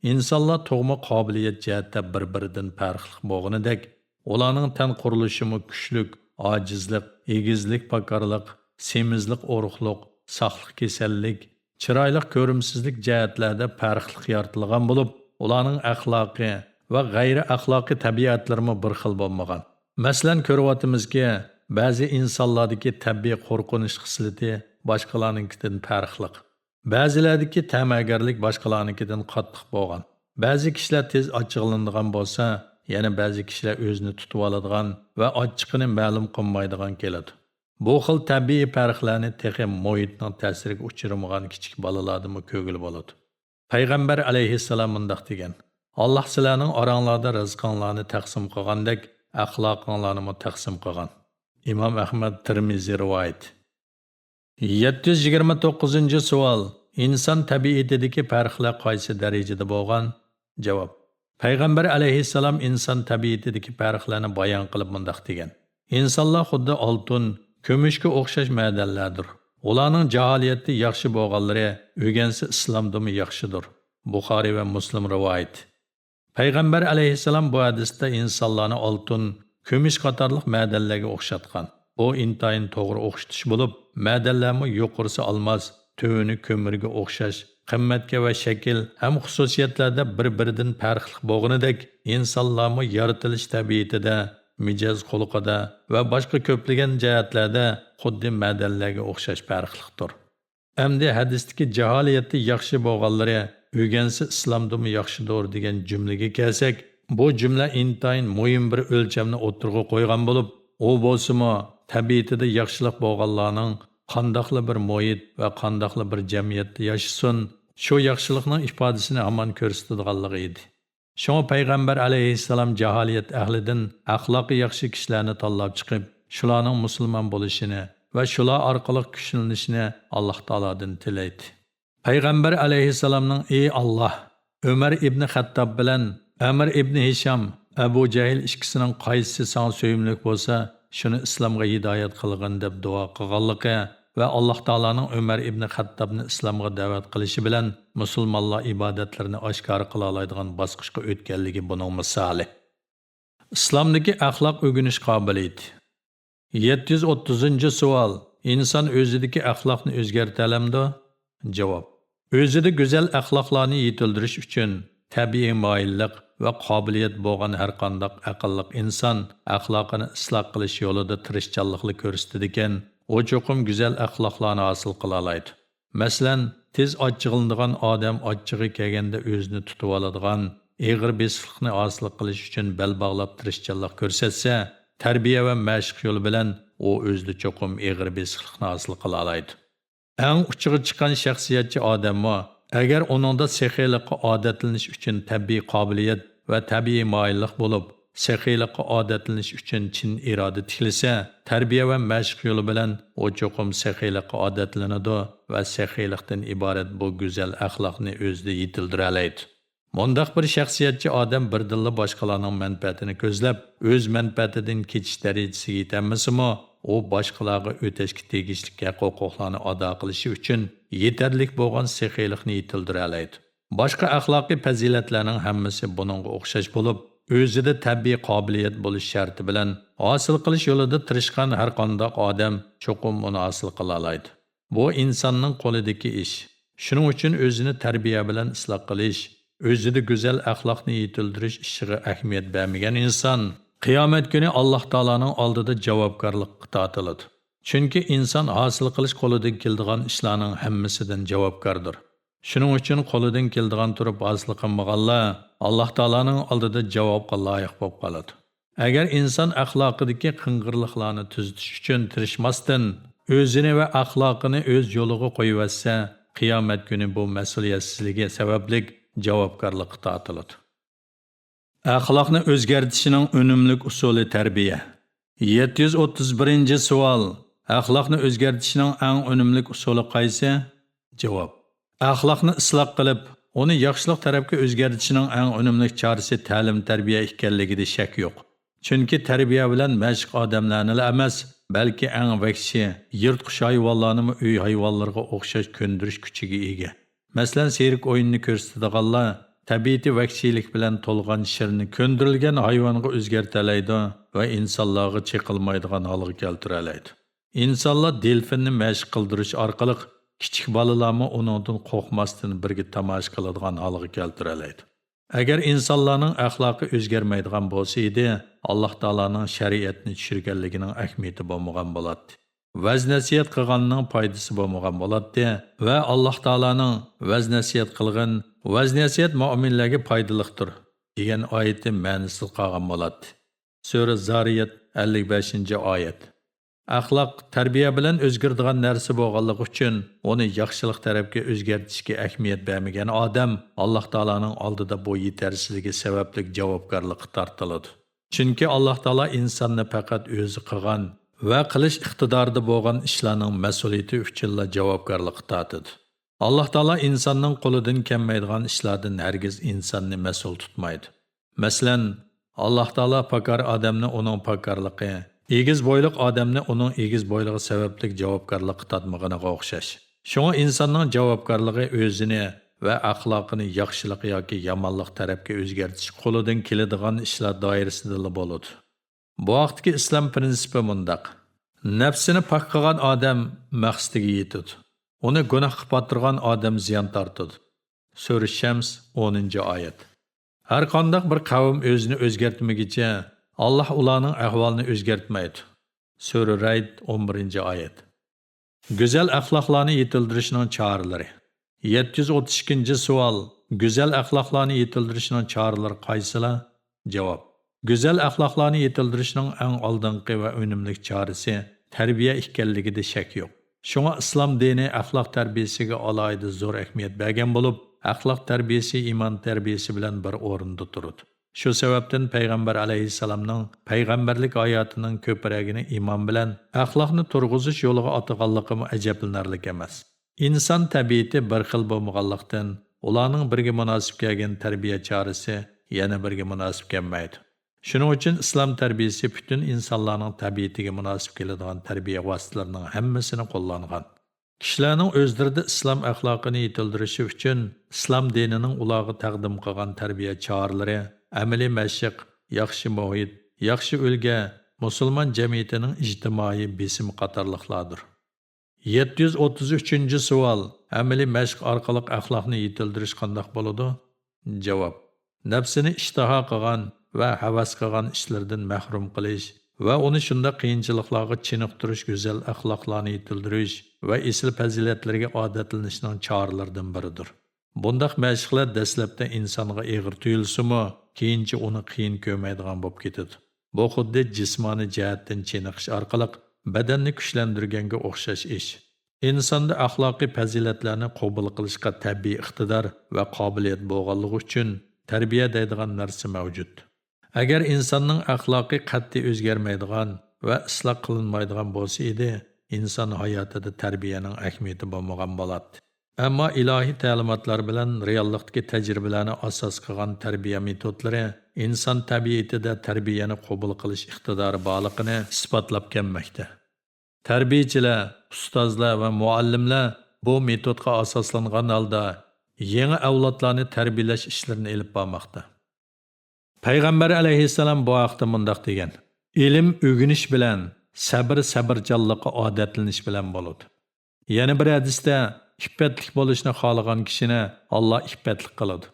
ئىنسانلار تۇغما قابىلىيەت جەھەتتە بىر-بىرىدىن پەرقلىق بولغىنىدەك، ئۇلارنىڭ تەن قۇرۇلۇشىمۇ كۈچلۈك، ئاجىزلىق، ئېگىزلىك، پاكارلىق، سېمىزلىق، ئورۇقلۇق، ساقلىق، كېسەللىك، چىرايلىق، كۆرۈمسىزلىك جەھەتلەردە پەرقلىق يارىتىلغان بولۇپ، ئۇلارنىڭ ئەخلاقى ۋە غەيرىي ئەخلاقىي تەبىئەتلىرىمۇ بىر خىل بولمىغان. مەسىلەن، كۆرۈۋاتىمىزكى، بەزى ئىنسانلاردىكى تەبىئىي قورقۇنچ خىسلىتى باشقىلارنىڭكىدىن پەرقلىق. بەزىلەردىكى تەمەگەرلىك باشقىلارنىڭكىدىن قاتتىق بولغان. بەزى كىشىلەر تېز ئاچچىقلىنىدىغان بولسا، يەنە بەزى كىشىلەر ئۆزىنى تۇتۇۋالىدىغان ۋە ئاچچىقىنى مەلۇم قىلمايدىغان كېلىدۇ. بۇ خىل تەبىئىي پەرقلەرنى تېخى مۇھىتنىڭ تەسىرىگە ئۇچرىمىغان كىچىك بالىلاردىمۇ كۆرگىلى بولىدۇ. پەيغەمبەر ئەلەيھىسسالام مۇنداق دېگەن: «ئاللاھ سىلەرنىڭ ئاراڭلاردا رىزقىڭلارنى تەقسىم قىلغاندەك، ئەخلاقىڭلارنىمۇ تەقسىم قىلغان.» ئىمام ئەھمەد، تىرمىزى رىۋايىتى. يەتتە يۈز يىگىرمە توققۇزىنچى سوئال، ئىنسان تەبىئىتىدىكى پەرقلەر قايسى دەرىجىدە بولغان؟ جاۋاب. پەيغەمبەر ئەلەيھىسسالام ئىنسان تەبىئىتىدىكى پەرقلەرنى بايان قىلىپ مۇنداق دېگەن: «ئىنسانلار خۇددى ئالتۇن، كۈمۈشكە ئوخشاش مەدەنلەردۇر. ئۇلارنىڭ جاھالىيەتتە ياخشى بولغانلىرى ئۆگەنسە ئىسلامدىمۇ ياخشىدۇر.» بۇخارىي ۋە مۇسلىم رىۋايىتى. پەيغەمبەر ئەلەيھىسسالام بۇ ھەدىستە ئىنسانلارنى ئالتۇن، كۈمۈش قاتارلىق مەدەنلەرگە ئوخشاتقان. بۇ ئىنتايىن توغرا ئوخشىتىش بولۇپ، مەدەنلەرمۇ يۇقىرىسى ئالماس، تۆۋىنى كۆمۈرگە ئوخشاش، قىممەتكە ۋە شەكىل ھەم خۇسۇسىيەتلەردە بىر-بىرىدىن پەرقلىق بولغىنىدەك، ئىنسانلارمۇ يارىتىلىش تەبىئىتىدە، مىجەز خۇلقىدا ۋە باشقا كۆپلىگەن جەھەتلەردە خۇددى مەدەنلەرگە ئوخشاش پەرقلىقتۇر. ئەمدى ھەدىستىكى جاھالىيەتتە ياخشى بولغانلىرى ئۆگەنسە ئىسلامدىمۇ ياخشىدۇر دېگەن جۈملىگە كەلسەك، بۇ جۈملە ئىنتايىن مۇھىم بىر ئۆلچەمنى ئوتتۇرىغا قويغان بولۇپ، ئۇ بولسىمۇ تەبىئىتىدە ياخشىلىق بولغانلارنىڭ قانداقلا بىر مۇھىت ۋە قانداقلا بىر جەمئىيەتتە ياشىسۇن، شۇ ياخشىلىقنىڭ ئىپادىسىنى ھامان كۆرسىتىدىغانلىقى ئىدى. شۇڭا پەيغەمبەر ئەلەيھىسسالام جاھالىيەت ئەھلىدىن ئەخلاقى ياخشى كىشىلەرنى تاللاپ چىقىپ، شۇلارنىڭ مۇسۇلمان بولۇشىنى ۋە شۇلار ئارقىلىق كۈچلىنىشىنى ئاللاھ تائالادىن تىلەيتتى. پەيغەمبەر ئەلەيھىسسالامنىڭ: «ئى ئاللاھ، ئۆمەر ئىبنى خەتتاب بىلەن ئەمر ئىبنى ھىشام، ئەبۇ جەھىل ئىككىسىنىڭ قايسىسى ساڭا سۆيۈملۈك بولسا، شۇنى ئىسلامغا ھىدايەت قىلغىن» دەپ دۇئا قىلغانلىقى ۋە ئاللاھ تائالانىڭ ئۆمەر ئىبنى خەتتابنى ئىسلامغا دەۋەت قىلىشى بىلەن مۇسۇلمانلار ئىبادەتلىرىنى ئاشكارا قىلالايدىغان باسقۇچقا ئۆتكەنلىكى بۇنىڭ مىسالى. ئىسلامدىكى ئەخلاق ئۆگىنىش قابىلىيىتى. يەتتە يۈز ئوتتۇزىنچى سوئال، ئىنسان ئۆزىدىكى ئەخلاقنى ئۆزگەرتەلەمدۇ؟ جاۋاب، ئۆزىدە گۈزەل ئەخلاقلارنى يېتىلدۈرۈش ئۈچۈن تەبىئىي مايىللىق ۋە قابىلىيەت بولغان ھەرقانداق ئەقىللىق ئىنسان ئەخلاقىنى ئىسلاھ قىلىش يولىدا تىرىشچانلىقلا كۆرسىتىدىكەن، ئۇ چوقۇم گۈزەل ئەخلاقلارنى ھاسىل قىلالايدۇ. مەسىلەن، تېز ئاچچىقلىنىدىغان ئادەم ئاچچىقى كەلگەندە ئۆزىنى تۇتۇۋالىدىغان، ئېغىر بېسىقلىقنى ھاسىل قىلىش ئۈچۈن بەل باغلاپ تىرىشچانلىق كۆرسەتسە، تەربىيە ۋە مەشىق يولى بىلەن ئۇ ئۆزىدە چوقۇم ئېغىر بېسىقلىقنى ھاسىل قىلالايدۇ. ئەڭ ئۇچىغا چىققان شەخسىيەتچى ئادەممۇ، ئەگەر ئۇنىڭدا سېخىيلىققا ئادەتلىنىش ئۈچۈن تەبىئىي قابىلىيەت ۋە تەبىئىي مايىللىق بولۇپ، سېخىيلىققا ئادەتلىنىش ئۈچۈن چىن ئىرادە تىكلىسە، تەربىيە ۋە مەشىق يولى بىلەن ئۇ چوقۇم سېخىيلىققا ئادەتلىنىدۇ ۋە سېخىيلىقتىن ئىبارەت بۇ گۈزەل ئەخلاقنى ئۆزىدە يېتىلدۈرەلەيدۇ. مۇنداق بىر شەخسىيەتچى ئادەم بىردىنلا باشقىلارنىڭ مەنپەئەتىنى كۆزلەپ، ئۆز مەنپەئەتىدىن كېچىش دەرىجىسىگە يېتەلمىسىمۇ، ئۇ باشقىلارغا ئۆتەشكە تېگىشلىك ھەق-ھوقۇقلارنى ئادا قىلىشى ئۈچۈن يېتەرلىك بولغان سېخىيلىقنى يېتىلدۈرەلەيدۇ. باشقا ئەخلاقىي پەزىلەتلەرنىڭ ھەممىسى بۇنىڭغا ئوخشاش بولۇپ، ئۆزىدە تەبىئىي قابىلىيەت بولۇش شەرتى بىلەن ھاسىل قىلىش يولىدا تىرىشقان ھەرقانداق ئادەم چوقۇم ئۇنى ھاسىل قىلالايدۇ. بۇ ئىنساننىڭ قولىدىكى ئىش. شۇنىڭ ئۈچۈن ئۆزىنى تەربىيە بىلەن ئىسلاھ قىلىش، ئۆزىدە گۈزەل ئەخلاقنى يېتىلدۈرۈش ئىشىغا ئەھمىيەت بەرمىگەن ئىنسان قىيامەت كۈنى ئاللاھ تائالانىڭ ئالدىدا جاۋابكارلىققا تارتىلىدۇ. چۈنكى ئىنسان ھاسىل قىلىش قولىدىن كېلىدىغان ئىشلارنىڭ ھەممىسىدىن جاۋابكاردۇر. شۇنىڭ ئۈچۈن قولىدىن كېلىدىغان تۇرۇپ ھاسىل قىلمىغانلار ئاللاھ تائالانىڭ ئالدىدا جاۋابقا لايىق بولۇپ قالىدۇ. ئەگەر ئىنسان ئەخلاقىدىكى قىڭغىرلىقلارنى تۈزىتىش ئۈچۈن تىرىشماستىن، ئۆزىنى ۋە ئەخلاقىنى ئۆز يولىغا قويۇۋەتسە، قىيامەت كۈنى بۇ مەسئۇلىيەتسىزلىكى سەۋەبلىك جاۋابكارلىققا تارتىلىدۇ. ئەخلاقنى ئۆزگەرتىشنىڭ ئۈنۈملۈك ئۇسۇلى تەربىيە. يەتتە يۈز ئوتتۇز بىرىنچى سوئال، ئەخلاقنى ئۆزگەرتىشنىڭ ئەڭ ئۈنۈملۈك ئۇسۇلى قايسى؟ جاۋاب، ئەخلاقنى ئىسلاھ قىلىپ، ئۇنى ياخشىلىق تەرەپكە ئۆزگەرتىشنىڭ ئەڭ ئۈنۈملۈك چارىسى تەلىم-تەربىيە ئىكەنلىكىدە شەك يوق. چۈنكى تەربىيە بىلەن مەشىق ئادەملەرنىلا ئەمەس، بەلكى ئەڭ ۋەھشىي، يىرتقۇچ ھايۋانلارنىمۇ ئۆي ھايۋانلىرىغا ئوخشاش كۆندۈرۈش كۈچىگە ئىگە. مەسىلەن، سېرك ئويۇنىنى كۆرسىتىدىغانلار تەبىئىتى ۋەھشىيلىك بىلەن تولغان شىرنى كۆندۈرۈلگەن ھايۋانغا ئۆزگەرتەلەيدۇ ۋە ئىنسانلارغا چېقىلمايدىغان ھالغا كەلتۈرەلەيدۇ. ئىنسانلار دېلفىننى مەشىق قىلدۇرۇش ئارقىلىق كىچىك بالىلارمۇ ئۇنىڭدىن قورقماستىن بىرگە تاماشا قىلىدىغان ھالغا كەلتۈرەلەيدۇ. ئەگەر ئىنسانلارنىڭ ئەخلاقى ئۆزگەرمەيدىغان بولسا ئىدى، ئاللاھ تائالانىڭ شەرىئەتنى چۈشۈرگەنلىكىنىڭ ئەھمىيىتى بولمىغان بولاتتى. ۋەز-نەسىھەت قىلغاننىڭ پايدىسى بولمىغان بولاتتى ۋە ئاللاھ تائالانىڭ «ۋەز-نەسىھەت قىلغىن، ۋەز-نەسىھەت مۆمىنلەرگە پايدىلىقتۇر» دېگەن ئايىتى مەنىسىز قالغان بولاتتى. سۈرە زارىيەت، ئەللىك بەشىنچى ئايەت. ئەخلاق تەربىيە بىلەن ئۆزگىرىدىغان نەرسە بولغانلىقى ئۈچۈن، ئۇنى ياخشىلىق تەرەپكە ئۆزگەرتىشكە ئەھمىيەت بەرمىگەن ئادەم ئاللاھ تائالانىڭ ئالدىدا بۇ يېتەرسىزلىكى سەۋەبلىك جاۋابكارلىققا تارتىلىدۇ. چۈنكى ئاللاھ تائالا ئىنساننى پەقەت ئۆزى قىلغان ۋە قىلىش ئىقتىدارىدا بولغان ئىشلارنىڭ مەسئۇلىيىتى ئۈچۈنلا جاۋابكارلىققا تارتىدۇ. ئاللاھ تائالا ئىنساننىڭ قولىدىن كەلمەيدىغان ئىشلاردىن ھەرگىز ئىنساننى مەسئۇل تۇتمايدۇ. مەسىلەن، ئاللاھ تائالا پاكار ئادەمنى ئۇنىڭ پاكارلىقى، ئېگىز بويلۇق ئادەمنى ئۇنىڭ ئېگىز بويلۇقى سەۋەبلىك جاۋابكارلىققا تارتمىغىنىغا ئوخشاش. شۇڭا ئىنساننىڭ جاۋابكارلىقى ئۆزىنى ۋە ئەخلاقىنى ياخشىلىق ياكى يامانلىق تەرەپكە ئۆزگەرتىش قولىدىن كېلىدىغان ئىشلار دائىرىسىدىلا بولىدۇ. بۇ ھەقتىكى ئىسلام پىرىنسىپى مۇنداق: نەپسىنى پاك قىلغان ئادەم مەقسىتىگە يېتىدۇ. ئۇنى گۇناھقا پاتتۇرغان ئادەم زىيان تارتىدۇ. سۈرە شەمس، ئونىنچى ئايەت. ھەرقانداق بىر قەۋم ئۆزىنى ئۆزگەرتمىگۈچە، ئاللاھ ئۇلارنىڭ ئەھۋالىنى ئۆزگەرتمەيدۇ. سۈرە رەئد، ئون بىرىنچى ئايەت. گۈزەل ئەخلاقلارنى يېتىلدۈرۈشنىڭ چارىلىرى. يەتتە يۈز ئوتتۇز ئىككىنچى سوئال، گۈزەل ئەخلاقلارنى يېتىلدۈرۈشنىڭ چارىلىرى قايسىلار؟ جاۋاب، گۈزەل ئەخلاقلارنى يېتىلدۈرۈشنىڭ ئەڭ ئالدىنقى ۋە ئۈنۈملۈك چارىسى تەربىيە ئىكەنلىكىدە شەك يوق. شۇڭا ئىسلام دىنى ئەخلاق تەربىيەسىگە ئالاھىدە زور ئەھمىيەت بەرگەن بولۇپ، ئەخلاق تەربىيەسى ئىمان تەربىيەسى بىلەن بىر ئورۇندا تۇرىدۇ. شۇ سەۋەبتىن پەيغەمبەر ئەلەيھىسسالامنىڭ پەيغەمبەرلىك ھاياتىنىڭ كۆپرەكىنى ئىمان بىلەن ئەخلاقنى تۇرغۇزۇش يولىغا ئاتىغانلىقىمۇ ئەجەبلىنەرلىك ئەمەس. ئىنسان تەبىئىتى بىر خىل بولمىغانلىقتىن، ئۇلارنىڭ بىرىگە مۇناسىپ كەلگەن تەربىيە چارىسى يەنە بىرىگە مۇناسىپ كەلمەيدۇ. شۇنىڭ ئۈچۈن ئىسلام تەربىيەسى پۈتۈن ئىنسانلارنىڭ تەبىئىتىگە مۇناسىپ كېلىدىغان تەربىيە ۋاسىتىلىرىنىڭ ھەممىسىنى قوللانغان. كىشىلەرنىڭ ئۆزلىرىدە ئىسلام ئەخلاقىنى يېتىلدۈرۈشى ئۈچۈن ئىسلام دىنىنىڭ ئۇلارغا تەقدىم قىلغان تەربىيە چارىلىرى، ئەمەلىي مەشىق، ياخشى مۇھىت، ياخشى ئۈلگە، مۇسۇلمان جەمئىيىتىنىڭ ئىجتىمائىي بېسىمى قاتارلىقلاردۇر. يەتتە يۈز ئوتتۇز ئۈچىنچى سوئال، ئەمەلىي مەشىق ئارقىلىق ئەخلاقنى يېتىلدۈرۈش قانداق بولىدۇ؟ جاۋاب، نەپسىنى ئىشتىھا قىلغان ۋە ھەۋەس قىلغان ئىشلىرىدىن مەھرۇم قىلىش ۋە ئۇنى شۇنداق قىيىنچىلىقلارغا چېنىقتۇرۇش گۈزەل ئەخلاقلارنى يېتىلدۈرۈش ۋە ئېسىل پەزىلەتلەرگە ئادەتلىنىشنىڭ چارىلىرىدىن بىرىدۇر. بۇنداق مەشىقلەر دەسلەپتە ئىنسانغا ئېغىر تۇيۇلسىمۇ، كېيىنچە ئۇنى قىيىن كۆرمەيدىغان بولۇپ كېتىدۇ. بۇ خۇددى جىسمانىي جەھەتتىن چېنىقىش ئارقىلىق بەدەننى كۈچلەندۈرگەنگە ئوخشاش ئىش. ئىنساندا ئەخلاقىي پەزىلەتلەرنى قوبۇل قىلىشقا تەبىئىي ئىقتىدار ۋە قابىلىيەت بولغانلىقى ئۈچۈن تەربىيە دەيدىغان نەرسە مەۋجۇت. ئەگەر ئىنساننىڭ ئەخلاقى قەتئىي ئۆزگەرمەيدىغان ۋە ئىسلاھ قىلىنمايدىغان بولسا ئىدى، ئىنسان ھاياتىدا تەربىيەنىڭ ئەھمىيىتى بولمىغان بولاتتى. ئەمما ئىلاھىي تەلىماتلار بىلەن رېئاللىقتىكى تەجرىبىلەرنى ئاساس قىلغان تەربىيە مېتودلىرى ئىنسان تەبىئىتىدە تەربىيەنى قوبۇل قىلىش ئىقتىدارى بارلىقىنى ئىسپاتلاپ كەلمەكتە. تەربىيەچىلەر، ئۇستازلار ۋە مۇئەللىملەر بۇ مېتودقا ئاساسلانغان ھالدا يېڭى ئەۋلادلارنى تەربىيەلەش ئىشلىرىنى ئېلىپ بارماقتا. پەيغەمبەر ئەلەيھىسسالام بۇ ھەقتە مۇنداق دېگەن: «ئىلىم ئۆگىنىش بىلەن سەبر سەبرچانلىققا ئادەتلىنىش بىلەن بولىدۇ.» يەنە بىر ھەدىستە: «ئىپپەتلىك بولۇشنى خالىغان كىشىنى ئاللا ئىپپەتلىك قىلىدۇ.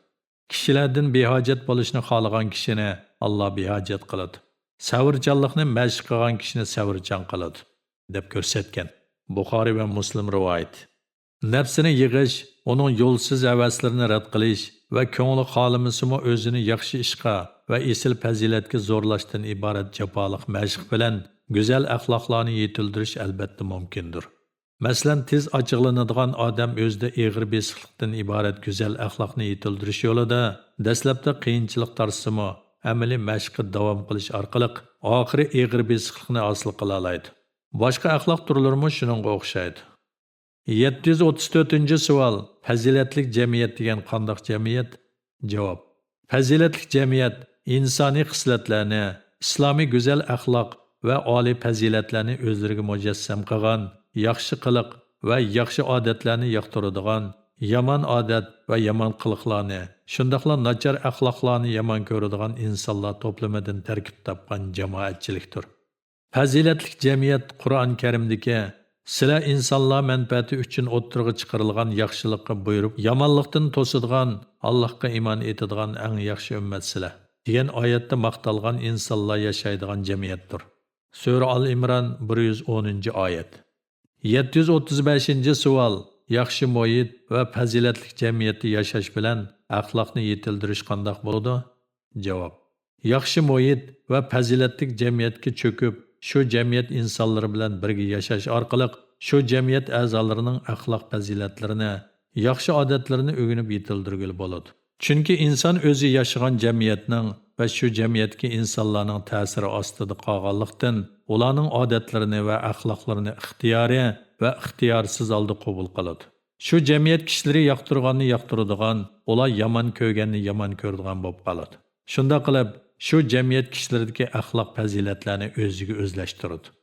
كىشىلەردىن بىھاجەت بولۇشنى خالىغان كىشىنى ئاللا بىھاجەت قىلىدۇ. سەۋرچانلىقنى مەشىق قىلغان كىشىنى سەۋرچان قىلىدۇ» دەپ كۆرسەتكەن. بۇخارىي ۋە مۇسلىم رىۋايىتى. نەپسىنى يىغىش، ئۇنىڭ يولسىز ھەۋەسلىرىنى رەت قىلىش ۋە كۆڭلى خالىمىسىمۇ ئۆزىنى ياخشى ئىشقا ۋە ئېسىل پەزىلەتكە زورلاشتىن ئىبارەت جاپالىق مەشىق بىلەن گۈزەل ئەخلاقلارنى يېتىلدۈرۈش ئەلبەتتە مۇمكىندۇر. مەسىلەن، تېز ئاچچىقلىنىدىغان ئادەم ئۆزىدە ئېغىر بېسىقلىقتىن ئىبارەت گۈزەل ئەخلاقنى يېتىلدۈرۈش يولىدا دەسلەپتە قىيىنچىلىق تارتسىمۇ، ئەمەلىي مەشىققە داۋام قىلىش ئارقىلىق ئاخىرى ئېغىر بېسىقلىقنى ھاسىل قىلالايدۇ. باشقا ئەخلاق تۈرلىرىمۇ شۇنىڭغا ئوخشايدۇ. يەتتە يۈز ئوتتۇز تۆتىنچى سوئال، پەزىلەتلىك جەمئىيەت دېگەن قانداق جەمئىيەت؟ جاۋاب، پەزىلەتلىك جەمئىيەت ئىنسانىي خىسلەتلەرنى، ئىسلامىي گۈزەل ئەخلاق ۋە ئالىي پەزىلەتلەرنى ئۆزلىرىگە مۇجەسسەم قىلغان، ياخشى قىلىق ۋە ياخشى ئادەتلەرنى ياقتۇرىدىغان، يامان ئادەت ۋە يامان قىلىقلارنى، شۇنداقلا ناچار ئەخلاقلارنى يامان كۆرىدىغان ئىنسانلار توپلىمىدىن تەركىب تاپقان جامائەتچىلىكتۇر. پەزىلەتلىك جەمئىيەت قۇرئان كەرىمدىكى «سىلەر ئىنسانلار مەنپەئەتى ئۈچۈن ئوتتۇرىغا چىقىرىلغان ياخشىلىققا بۇيرۇپ، يامانلىقتىن توسىدىغان، ئاللاھقا ئىمان ئېيتىدىغان ئەڭ ياخشى ئۈممەتسىلەر» دېگەن ئايەتتە ماختالغان ئىنسانلار ياشايدىغان جەمئىيەتتۇر. سۈرە ئال ئىمران، بىر يۈز ئونىنچى ئايەت. يەتتە يۈز ئوتتۇز بەشىنچى سوئال، ياخشى مۇھىت ۋە پەزىلەتلىك جەمئىيەتتە ياشاش بىلەن ئەخلاقنى يېتىلدۈرۈش قانداق بولىدۇ؟ جاۋاب، ياخشى مۇھىت ۋە پەزىلەتلىك جەمئىيەتكە چۆكۈپ، شۇ جەمئىيەت ئىنسانلىرى بىلەن بىرگە ياشاش ئارقىلىق شۇ جەمئىيەت ئەزالىرىنىڭ ئەخلاق پەزىلەتلىرىنى، ياخشى ئادەتلىرىنى ئۆگىنىپ يېتىلدۈرگىلى بولىدۇ. چۈنكى ئىنسان ئۆزى ياشىغان جەمئىيەتنىڭ ۋە شۇ جەمئىيەتتىكى ئىنسانلارنىڭ تەسىرى ئاستىدا قالغانلىقتىن، ئۇلارنىڭ ئادەتلىرىنى ۋە ئەخلاقلىرىنى ئىختىيارىي ۋە ئىختىيارسىز ھالدا قوبۇل قىلىدۇ. شۇ جەمئىيەت كىشىلىرى ياقتۇرغاننى ياقتۇرىدىغان، ئۇلار يامان كۆرگەننى يامان كۆرىدىغان بولۇپ قالىدۇ. شۇنداق قىلىپ، شۇ جەمئىيەت كىشىلىرىدىكى ئەخلاق پەزىلەتلەرنى ئۆزىگە ئۆزلەشتۈرىدۇ.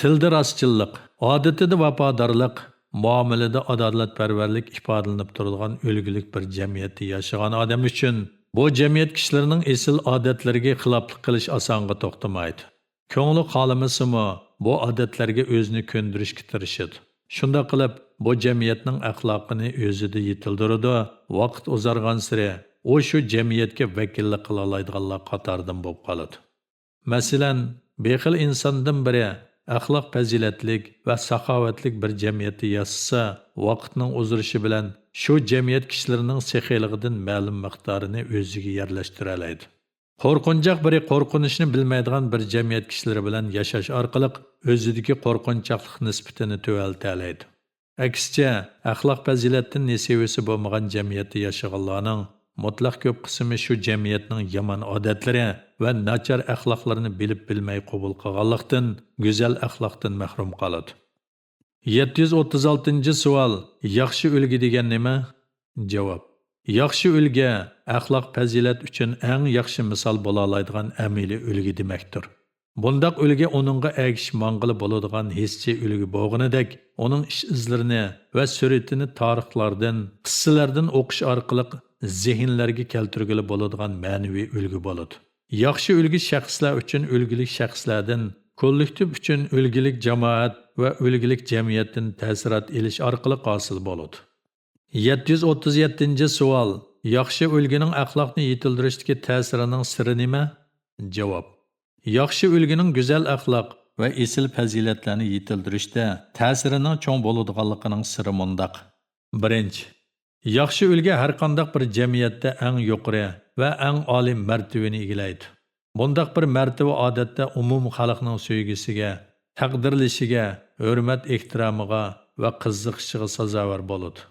تىلدا راستچىللىق، ئادىتىدە ۋاپادارلىق، مۇئامىلىدە ئادالەتپەرۋەرلىك ئىپادىلىنىپ تۇرىدىغان ئۈلگىلىك بىر جەمئىيەتتە ياشىغان ئادەم ئۈچۈن بۇ جەمئىيەت كىشىلىرىنىڭ ئېسىل ئادەتلىرىگە خىلاپلىق قىلىش ئاسانغا توختىمايدۇ. كۆڭلى خالىمىسىمۇ، بۇ ئادەتلەرگە ئۆزىنى كۆندۈرۈشكە تىرىشىدۇ. شۇنداق قىلىپ، بۇ جەمئىيەتنىڭ ئەخلاقىنى ئۆزىدە يېتىلدۈرىدۇ، ۋاقىت ئۇزارغانسېرى ئۇ شۇ جەمئىيەتكە ۋەكىللىك قىلالايدىغانلار قاتارىدىن بولۇپ قالىدۇ. مەسىلەن، بېخىل ئىنساندىن بىرى ئەخلاق پەزىلەتلىك ۋە ساخاۋەتلىك بىر جەمئىيەتتە ياشىسا، ۋاقىتنىڭ ئۇزىرىشى بىلەن شۇ جەمئىيەت كىشىلىرىنىڭ سېخىيلىقىدىن مەلۇم مىقدارىنى ئۆزىگە يەرلەشتۈرەلەيدۇ. قورقۇنچاق بىرى قورقۇنچنى بىلمەيدىغان بىر جەمئىيەت كىشىلىرى بىلەن ياشاش ئارقىلىق ئۆزىدىكى قورقۇنچاقلىق نىسبىتىنى تۆۋەنلىتەلەيدۇ. ئەكسىچە، ئەخلاق پەزىلەتتىن نېسىۋىسى بولمىغان جەمئىيەتتە ياشىغانلارنىڭ مۇتلەق كۆپ قىسمى شۇ جەمئىيەتنىڭ يامان ئادەتلىرى ۋە ناچار ئەخلاقلىرىنى بىلىپ بىلمەي قوبۇل قىلغانلىقتىن، گۈزەل ئەخلاقتىن مەھرۇم قالىدۇ. يەتتە يۈز ئوتتۇز ئالتىنچى سوئال، ياخشى ئۈلگە دېگەن نېمە؟ جاۋاب، ياخشى ئۈلگە ئەخلاق پەزىلەت ئۈچۈن ئەڭ ياخشى مىسال بولالايدىغان ئەمەلىي ئۈلگە دېمەكتۇر. بۇنداق ئۈلگە ئۇنىڭغا ئەگىشىپ ماڭغىلى بولىدىغان ھېسسىي ئۈلگە بولغىنىدەك، ئۇنىڭ ئىش ئىزلىرىنى ۋە سۈرىتىنى تارىخلاردىن، قىسسىلەردىن ئوقۇش ئارقىلىق زېھىنلەرگە كەلتۈرگىلى بولىدىغان مەنىۋى ئۈلگە بولىدۇ. ياخشى ئۈلگە شەخسلەر ئۈچۈن ئۈلگىلىك شەخسلەردىن، كوللېكتىپ ئۈچۈن ئۈلگىلىك جامائەت ۋە ئۈلگىلىك جەمئىيەتتىن تەسىرات ئېلىش ئارقىلىق ھاسىل بولىدۇ. يەتتە يۈز ئوتتۇز يەتتىنچى سوئال. ياخشى ئۈلگىنىڭ ئەخلاقنى يېتىلدۈرۈشتىكى تەسىرىنىڭ سىرى نېمە؟ جاۋاب. ياخشى ئۈلگىنىڭ گۈزەل ئەخلاق ۋە ئېسىل پەزىلەتلەرنى يېتىلدۈرۈشتە تەسىرىنىڭ چوڭ بولىدىغانلىقىنىڭ سىرى مۇنداق. بىرىنچى، ياخشى ئۈلگە ھەرقانداق بىر جەمئىيەتتە ئەڭ يۇقىرى ۋە ئەڭ ئالىي مەرتىۋىنى ئىگىلەيدۇ. بۇنداق بىر مەرتىۋە ئادەتتە ئومۇم خەلقنىڭ سۆيگۈسىگە، تەقدىرلىشىگە، ھۆرمەت-ئېھتىرامىغا ۋە قىزىقىشىغا سازاۋەر بولىدۇ.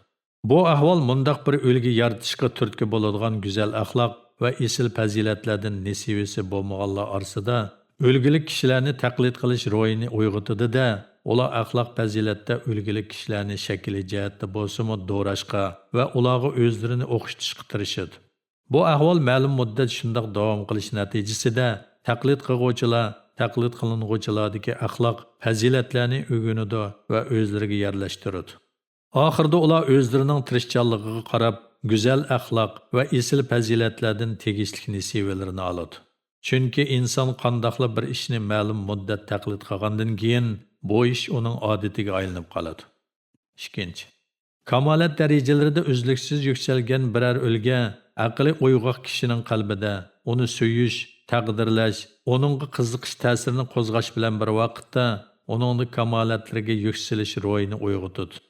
بۇ ئەھۋال مۇنداق بىر ئۈلگە يارىتىشقا تۈرتكە بولىدىغان گۈزەل ئەخلاق ۋە ئېسىل پەزىلەتلەردىن نېسىۋىسى بولمىغانلار ئارىسىدا ئۈلگىلىك كىشىلەرنى تەقلىد قىلىش روھىنى ئويغىتىدۇ-دە، ئۇلار ئەخلاق پەزىلەتتە ئۈلگىلىك كىشىلەرنى شەكلىي جەھەتتە بولسىمۇ دوراشقا ۋە ئۇلارغا ئۆزلىرىنى ئوخشىتىشقا تىرىشىدۇ. بۇ ئەھۋال مەلۇم مۇددەت شۇنداق داۋام قىلىش نەتىجىسىدە، تەقلىد قىلغۇچىلار تەقلىد قىلىنغۇچىلاردىكى ئەخلاق پەزىلەتلەرنى ئۆگىنىدۇ ۋە ئۆزلىرىگە يەرلەشتۈرىدۇ. ئاخىرىدا ئۇلار ئۆزلىرىنىڭ تىرىشچانلىقىغا قاراپ، گۈزەل ئەخلاق ۋە ئېسىل پەزىلەتلەردىن تېگىشلىك نېسىۋىلىرىنى ئالىدۇ. چۈنكى ئىنسان قانداقلا بىر ئىشنى مەلۇم مۇددەت تەقلىد قىلغاندىن كېيىن، بۇ ئىش ئۇنىڭ ئادىتىگە ئايلىنىپ قالىدۇ. ئىككىنچى، كامالەت دەرىجىلىرىدە ئۈزلۈكسىز يۈكسەلگەن بىرەر ئۈلگە ئەقلى ئويغاق كىشىنىڭ قەلبىدە ئۇنى سۆيۈش، تەقدىرلەش، ئۇنىڭغا قىزىقىش تەسىرىنى قوزغاش بىلەن بىر ۋاقىتتا، ئۇنىڭدا كامالەتلىرىگە يۈكسىلىش روھىنى ئويغىتىدۇ.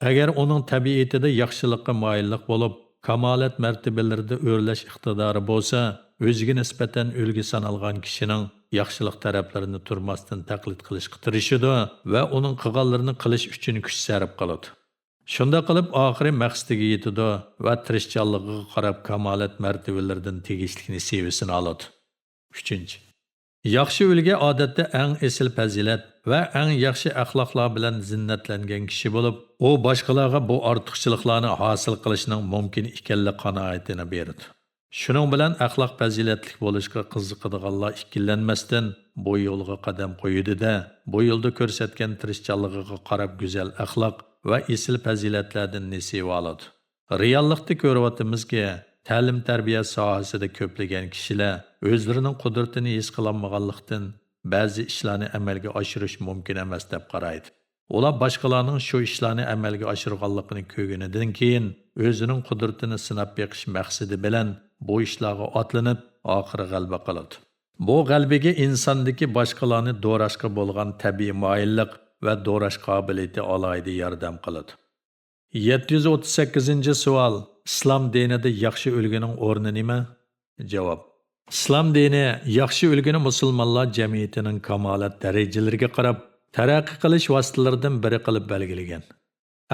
ئەگەر ئۇنىڭ تەبىئىتىدە ياخشىلىققا مايىللىق بولۇپ، كامالەت مەرتىۋىلىرىدە ئۆرلەش ئىقتىدارى بولسا، ئۆزىگە نىسبەتەن ئۈلگە سانالغان كىشىنىڭ ياخشىلىق تەرەپلىرىنى تۇرماستىن تەقلىد قىلىشقا تىرىشىدۇ ۋە ئۇنىڭ قىلغانلىرىنى قىلىش ئۈچۈن كۈچ سەرپ قىلىدۇ. شۇنداق قىلىپ، ئاخىرى مەقسىتىگە يېتىدۇ ۋە تىرىشچانلىقىغا قاراپ كامالەت مەرتىۋىلىرىدىن تېگىشلىك نېسىۋىسىنى ئالىدۇ. ئۈچىنچى، ياخشى ئۈلگە ئادەتتە ئەڭ ئېسىل پەزىلەت ۋە ئەڭ ياخشى ئەخلاقلار بىلەن زىننەتلەنگەن كىشى بولۇپ، ئۇ باشقىلارغا بۇ ئارتۇقچىلىقلارنى ھاسىل قىلىشنىڭ مۇمكىن ئىكەنلىك قانائىتىنى بېرىدۇ. شۇنىڭ بىلەن ئەخلاق پەزىلەتلىك بولۇشقا قىزىقىدىغانلار ئىككىلەنمەستىن بۇ يولغا قەدەم قويىدۇ-دە، بۇ يولدا كۆرسەتكەن تىرىشچانلىقىغا قاراپ گۈزەل ئەخلاق ۋە ئېسىل پەزىلەتلەردىن نېسىۋە ئالىدۇ. رېئاللىقتا كۆرۈۋاتىمىزكى، تەلىم-تەربىيە ساھەسىدە كۆپلىگەن كىشىلەر ئۆزلىرىنىڭ قۇدرىتىنى ھېس قىلالمىغانلىقتىن، بەزى ئىشلارنى ئەمەلگە ئاشۇرۇش مۇمكىن ئەمەس دەپ قارايدۇ. ئۇلار باشقىلارنىڭ شۇ ئىشلارنى ئەمەلگە ئاشۇرغانلىقىنى كۆرگىنىدىن كېيىن، ئۆزىنىڭ قۇدرىتىنى سىناپ بېقىش مەقسىتى بىلەن بۇ ئىشلارغا ئاتلىنىپ، ئاخىرى غەلىبە قىلىدۇ. بۇ غەلىبىگە ئىنساندىكى باشقىلارنى دوراشقا بولغان تەبىئىي مايىللىق ۋە دوراش قابىلىيىتى ئالاھىدە ياردەم قىلىدۇ. يەتتە يۈز ئوتتۇز سەككىزىنچى سوئال، ئىسلام دىنىدا ياخشى ئۈلگىنىڭ ئورنى نېمە؟ جاۋاب. ئىسلام دىنى ياخشى ئۈلگىنى مۇسۇلمانلار جەمئىيىتىنىڭ كامالەت دەرىجىلىرىگە قاراپ تەرەققىي قىلىش ۋاسىتىلىرىدىن بىرى قىلىپ بەلگىلىگەن.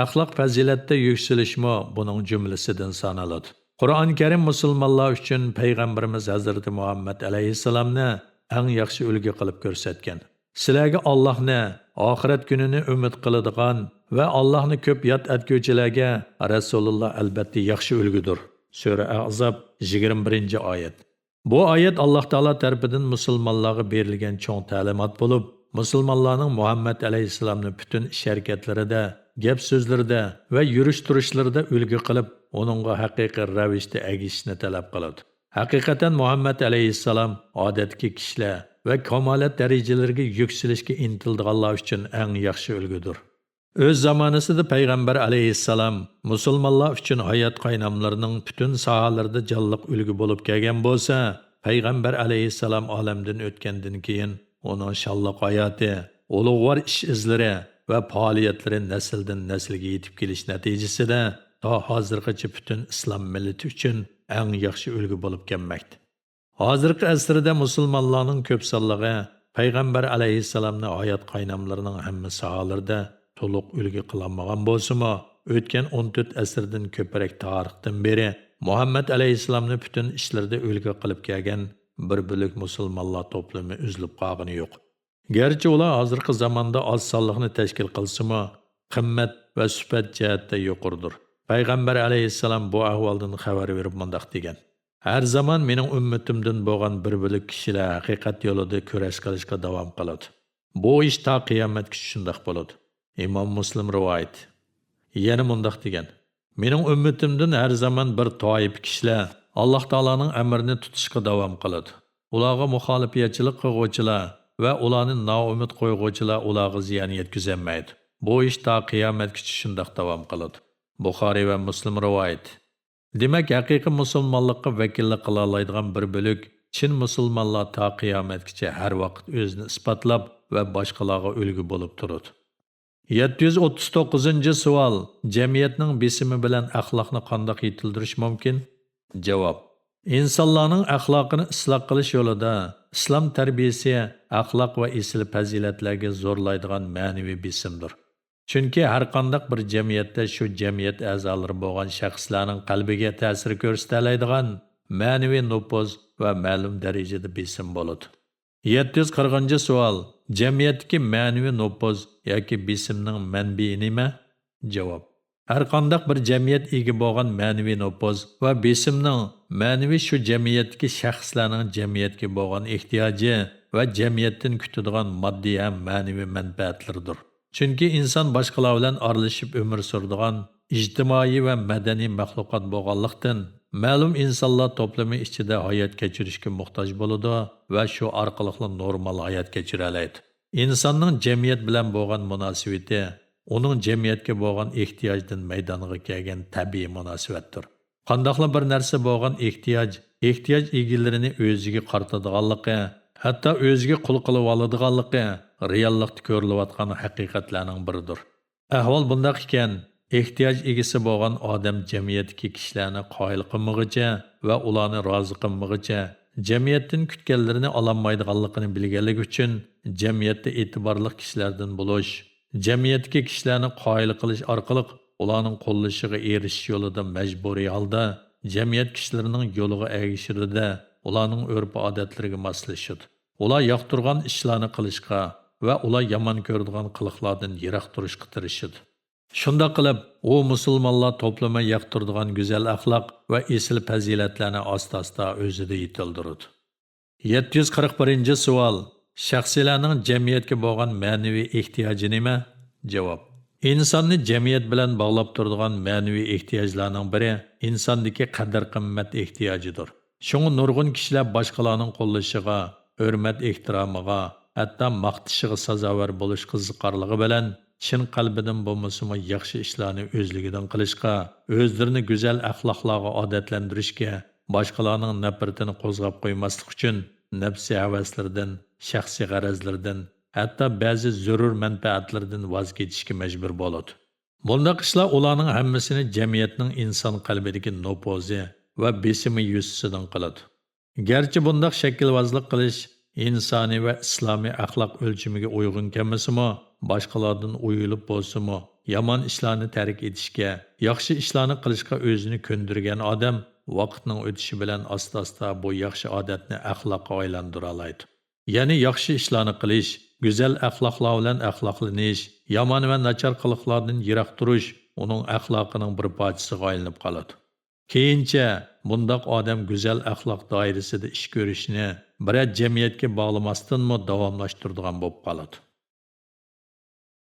ئەخلاق پەزىلەتتە يۈكسىلىشمۇ بۇنىڭ جۈملىسىدىن سانىلىدۇ. قۇرئان كەرىم مۇسۇلمانلار ئۈچۈن پەيغەمبىرىمىز ھەزرىتى مۇھەممەد ئەلەيھىسسالامنى ئەڭ ياخشى ئۈلگە قىلىپ كۆرسەتكەن. سىلەرگە ئاللاھنى، ئاخىرەت كۈنىنى ئۈمىد قىلىدىغان ۋە ئاللاھنى كۆپ ياد ئەتكۈچىلەرگە رەسۇلۇللا ئەلبەتتە ياخشى ئۈلگىدۇر. سۈرە ئەھزاب، يىگىرمە بىرىنچى ئايەت. بۇ ئايەت ئاللاھ تائالا تەرىپىدىن مۇسۇلمانلارغا بېرىلگەن چوڭ تەلىمات بولۇپ، مۇسۇلمانلارنىڭ مۇھەممەد ئەلەيھىسسالامنى پۈتۈن ئىش-ھەرىكەتلىرىدە، گەپ-سۆزلىرىدە ۋە يۈرۈش-تۇرۇشلىرىدا ئۈلگە قىلىپ، ئۇنىڭغا ھەقىقىي رەۋىشتە ئەگىشىشنى تەلەپ قىلىدۇ. ھەقىقەتەن مۇھەممەد ئەلەيھىسسالام ئادەتتىكى كىشىلەر ۋە كامالەت دەرىجىلىرىگە يۈكسىلىشكە ئىنتىلىدىغانلار ئۈچۈن ئەڭ ياخشى ئۈلگىدۇر. ئۆز زامانىسىدا پەيغەمبەر ئەلەيھىسسالام مۇسۇلمانلار ئۈچۈن ھايات قايناملىرىنىڭ پۈتۈن ساھەلىرىدە جانلىق ئۈلگە بولۇپ كەلگەن بولسا، پەيغەمبەر ئەلەيھىسسالام ئالەمدىن ئۆتكەندىن كېيىن، ئۇنىڭ شانلىق ھاياتى، ئۇلۇغۋار ئىش-ئىزلىرى ۋە پائالىيەتلىرى نەسىلدىن نەسىلگە يېتىپ كېلىش نەتىجىسىدە، تا ھازىرغىچە پۈتۈن ئىسلام مىللىتى ئۈچۈن ئەڭ ياخشى ئۈلگە بولۇپ كەلمەكتە. ھازىرقى ئەسىردە مۇسۇلمانلارنىڭ كۆپ سانلىقى پەيغەمبەر ئەلەيھىسسالامنى ھايات قايناملىرىنىڭ ھەممە ساھەلىرىدە تولۇق ئۈلگە قىلالمىغان بولسىمۇ، ئۆتكەن ئون تۆت ئەسىردىن كۆپرەك تارىختىن بېرى مۇھەممەد ئەلەيھىسسالامنى پۈتۈن ئىشلىرىدا ئۈلگە قىلىپ كەلگەن بىر بۆلەك مۇسۇلمانلار توپلىمى ئۈزۈلۈپ قالغىنى يوق. گەرچە ئۇلار ھازىرقى زاماندا ئاز سانلىقنى تەشكىل قىلسىمۇ، قىممەت ۋە سۈپەت جەھەتتە يۇقىرىدۇر. پەيغەمبەر ئەلەيھىسسالام بۇ ئەھۋالدىن خەۋەر بېرىپ مۇنداق دېگەن: ھەر زامان مېنىڭ ئۈممىتىمدىن بولغان بىر بۆلەك كىشىلەر ھەقىقەت يولىدا كۈرەش قىلىشقا داۋام قىلىدۇ. بۇ ئىش تا قىيامەتكىچە شۇنداق بولىدۇ. ئىمام مۇسلىم رىۋايىتى. يەنە مۇنداق دېگەن: مېنىڭ ئۈممىتىمدىن ھەر زامان بىر تائىپە كىشىلەر ئاللاھ تائالانىڭ ئەمرىنى تۇتۇشقا داۋام قىلىدۇ. ئۇلارغا مۇخالىپەتچىلىك قىلغۇچىلار ۋە ئۇلارنى نائۈمىد قويغۇچىلار ئۇلارغا زىيان يەتكۈزەلمەيدۇ. بۇ ئىش تا قىيامەتكىچە شۇنداق داۋام قىلىدۇ. بۇخارىي ۋە مۇسلىم رىۋايىتى. دېمەك، ھەقىقىي مۇسۇلمانلىققا ۋەكىللىك قىلالايدىغان بىر بۆلەك چىن مۇسۇلمانلار تا قىيامەتكىچە ھەر ۋاقىت ئۆزىنى ئىسپاتلاپ ۋە باشقىلارغا ئۈلگە بولۇپ تۇرىدۇ. يەتتە يۈز ئوتتۇز توققۇزىنچى سوئال، جەمئىيەتنىڭ بېسىمى بىلەن ئەخلاقنى قانداق يېتىلدۈرۈش مۇمكىن؟ جاۋاب، ئىنسانلارنىڭ ئەخلاقىنى ئىسلاھ قىلىش يولىدا ئىسلام تەربىيىسى ئەخلاق ۋە ئېسىل پەزىلەتلەرگە زورلايدىغان مەنىۋى بېسىمدۇر. چۈنكى ھەرقانداق بىر جەمئىيەتتە شۇ جەمئىيەت ئەزالىرى بولغان شەخسلەرنىڭ قەلبىگە تەسىر كۆرسىتەلەيدىغان مەنىۋى نوپۇز ۋە مەلۇم دەرىجىدە بېسىم بولىدۇ. يەتتە يۈز قىرىقىنچى سوئال، جەمئىيەتتىكى مەنىۋى نوپۇز ياكى بېسىمنىڭ مەنبىيى نېمە؟ جاۋاب، ھەرقانداق بىر جەمئىيەت ئىگە بولغان مەنىۋى نوپۇز ۋە بېسىمنىڭ مەنىۋى شۇ جەمئىيەتتىكى شەخسلەرنىڭ جەمئىيەتكە بولغان ئېھتىياجى ۋە جەمئىيەتتىن كۈتىدىغان ماددىي ھەم مەنىۋى مەنپەئەتلىرىدۇر. چۈنكى ئىنسان باشقىلار بىلەن ئارىلىشىپ ئۆمۈر سۈرىدىغان ئىجتىمائىي ۋە مەدەنىي مەخلۇقات بولغانلىقتىن، مەلۇم ئىنسانلار توپلىمى ئىچىدە ھايات كەچۈرۈشكە موھتاج بولىدۇ ۋە شۇ ئارقىلىقلا نورمال ھايات كەچۈرەلەيدۇ. ئىنساننىڭ جەمئىيەت بىلەن بولغان مۇناسىۋىتى ئۇنىڭ جەمئىيەتكە بولغان ئېھتىياجدىن مەيدانغا كەلگەن تەبىئىي مۇناسىۋەتتۇر. قانداقلا بىر نەرسە بولغان ئېھتىياج، ئېھتىياج ئىگىلىرىنى ئۆزىگە قارىتىدىغانلىقى، ھەتتا ئۆزىگە قۇل قىلىۋالىدىغانلىقى رېئاللىقتا كۆرۈلۈۋاتقان ھەقىقەتلەرنىڭ بىرىدۇر. ئەھۋال بۇنداق ئىكەن، ئېھتىياج ئىگىسى بولغان ئادەم جەمئىيەتتىكى كىشىلەرنى قايىل قىلمىغۇچە ۋە ئۇلارنى رازى قىلمىغۇچە، جەمئىيەتتىن كۈتكەنلىرىنى ئالالمايدىغانلىقىنى بىلگەنلىكى ئۈچۈن، جەمئىيەتتە ئېتىبارلىق كىشىلەردىن بولۇش، جەمئىيەتتىكى كىشىلەرنى قايىل قىلىش ئارقىلىق ئۇلارنىڭ قوللىشىغا ئېرىشىش يولىدا مەجبۇرىي ھالدا جەمئىيەت كىشىلىرىنىڭ يولىغا ئەگىشىدۇ-دە، ئۇلارنىڭ ئۆرپ-ئادەتلىرىگە ماسلىشىدۇ. ئۇلار ياقتۇرغان ئىشلارنى قىلىشقا ۋە ئۇلار يامان كۆرىدىغان قىلىقلاردىن يىراق تۇرۇشقا تىرىشىدۇ. شۇنداق قىلىپ، ئۇ مۇسۇلمانلار توپلىمى ياقتۇرىدىغان گۈزەل ئەخلاق ۋە ئېسىل پەزىلەتلەرنى ئاستا-ئاستا ئۆزىدە يېتىلدۈرىدۇ. يەتتە يۈز قىرىق بىرىنچى سوئال، شەخسلەرنىڭ جەمئىيەتكە بولغان مەنىۋى ئېھتىياجى نېمە؟ جاۋاب، ئىنساننى جەمئىيەت بىلەن باغلاپ تۇرىدىغان مەنىۋى ئېھتىياجلارنىڭ بىرى ئىنساندىكى قەدىر-قىممەت ئېھتىياجىدۇر. شۇڭا نۇرغۇن كىشىلەر باشقىلارنىڭ قوللىشىغا، ھۆرمەت-ئېھتىرامىغا، ھەتتا ماختىشىغا سازاۋەر بولۇش قىزىقارلىقى بىلەن چىن قەلبىدىن بولمىسىمۇ ياخشى ئىشلارنى ئۆزلۈكىدىن قىلىشقا، ئۆزلىرىنى گۈزەل ئەخلاقلارغا ئادەتلەندۈرۈشكە، باشقىلارنىڭ نەپرىتىنى قوزغاپ قويماسلىق ئۈچۈن نەپسىي ھەۋەسلىرىدىن، شەخسىي غەرەزلىرىدىن، ھەتتا بەزى زۆرۈر مەنپەئەتلىرىدىن ۋاز كېچىشكە مەجبۇر بولىدۇ. بۇنداق ئىشلار ئۇلارنىڭ ھەممىسىنى جەمئىيەتنىڭ ئىنسان قەلبىدىكى نوپۇزى ۋە بېسىمى يۈزىسىدىن قىلىدۇ. گەرچە بۇنداق شەكىلۋازلىق قىلىش ئىنسانىي ۋە ئىسلامىي ئەخلاق ئۆلچىمىگە ئۇيغۇن كەلمىسىمۇ، باشقىلاردىن ئويۇلۇپ بولسىمۇ، يامان ئىشلارنى تەرك ئېتىشكە، ياخشى ئىشلارنى قىلىشقا ئۆزىنى كۆندۈرگەن ئادەم ۋاقىتنىڭ ئۆتۈشى بىلەن ئاستا-ئاستا بۇ ياخشى ئادەتنى ئەخلاققا ئايلاندۇرالايدۇ. يەنى ياخشى ئىشلارنى قىلىش، گۈزەل ئەخلاقلار بىلەن ئەخلاقلىنىش، يامان ۋە ناچار قىلىقلاردىن يىراق تۇرۇش ئۇنىڭ ئەخلاقىنىڭ بىر پارچىسىغا ئايلىنىپ قالىدۇ. كېيىنچە، بۇنداق ئادەم گۈزەل ئەخلاق دائىرىسىدە ئىش كۆرۈشنى بىرەر جەمئىيەتكە باغلىماستىنمۇ داۋاملاشتۇرىدىغان بولۇپ قالىدۇ.